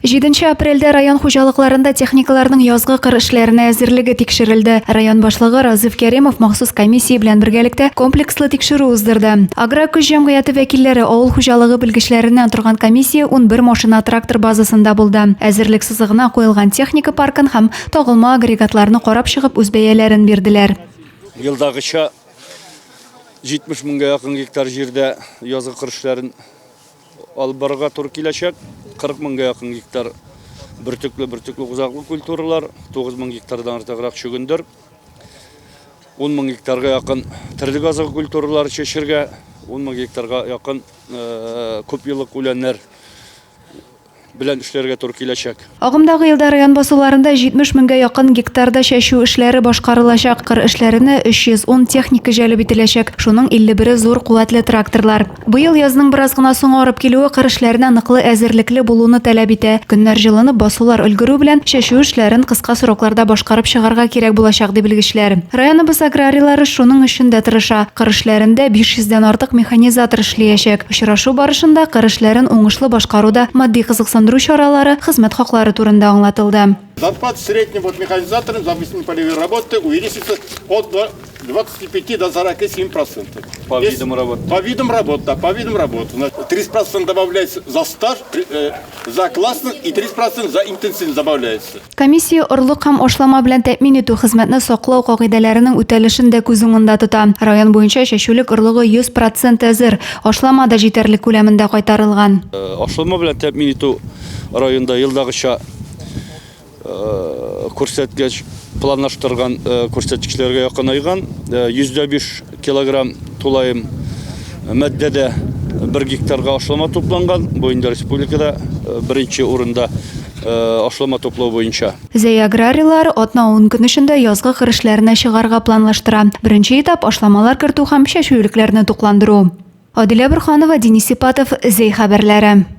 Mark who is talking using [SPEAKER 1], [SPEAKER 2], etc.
[SPEAKER 1] Җиденче апрельдә район хуҗалыкларында техникаларның язгы кыр эшләренә әзерлеге тикшерелде. Район башлыгы Разыйф Кәримов махсус комиссия белән бергәлектә комплекслы тикшерү уздырды. Агрокөч җәмгыяте вәкилләре, авыл хуҗалыгы белгечләреннән торган комиссия 11 машина-трактор базасында булды. Әзерлек сызыгына куелган техника паркын һәм тагылма агрегатларны карап чыгып үз бәяләрен бирделәр.
[SPEAKER 2] Елдагыча 70 меңгә якын гектар җирдә язгы кыр эшләрен алып барырга туры киләчәк. 40 меңгә якын гектар бөртекле, бөртекле кузаклы культуралар, 9 мең гектардан артыграк чөгендер, 10 мең гектарга якын терлек азыгы культуралары чәчергә, 10 мең гектарга якын күп еллык үләннәр белән эшләргә туры киләчәк.
[SPEAKER 1] Агымдагы елда район басуларында 70 меңгә якын гектарда чәчү эшләре башкарылачак. Кыр эшләренә 310 техника җәлеп ителәчәк, шуның 51-е зур куәтле тракторлар. Быел язның бераз гына соңарып килүе кыр эшләренә ныклы әзерлекле булуны таләп итә. Көннәр җылынып, басулар өлгерү белән, чәчү эшләрен кыска срокларда башкарып чыгарга кирәк булачак, ди белгечләр. Районыбыз аграрийлары шуның өчен дә тырыша. Кыр эшләрендә 500 дән артык механизатор эшлиячәк. Очрашу барышында кыр эшләрен уңышлы башкаруда матди кызыксындыру чаралары, хезмәт хаклары турында аңлатылды.
[SPEAKER 3] Зарплата среднего вот механизатора за объяснение полевой работы увеличится от 25 до 47%.
[SPEAKER 2] По видам работ.
[SPEAKER 3] По видам работ, да, по видам работ. 30% добавляется за стаж, за классность и 30% за интенсивность добавляется.
[SPEAKER 1] Комиссия орлык һәм ашлама белән тәэмин итү, хезмәтне саклау кагыйдәләренең үтәлешен дә күз уңында тота. Район буенча чәчүлек орлыгы 100 процент әзер, ашлама да җитәрлек күләмендә кайтарылган.
[SPEAKER 2] Ашлама белән тәэмин итү районда елдагыча күрсәткеч планлаштырган күрсәткечләргә якынайган. 105 килограмм тулаем матдәдә бер гектарга ашлама тупланган. Бу инде республикада беренче урында ашлама туплау буенча.
[SPEAKER 1] Зәй аграрийлары атна-ун көн эчендә язгы кыр эшләренә чыгарга планлаштыра. Беренче этап, ашламалар кертү һәм чәчүлекләрне тукландыру. Адилә Борһанова, Денис Ипатов, Зәй хәбәрләре.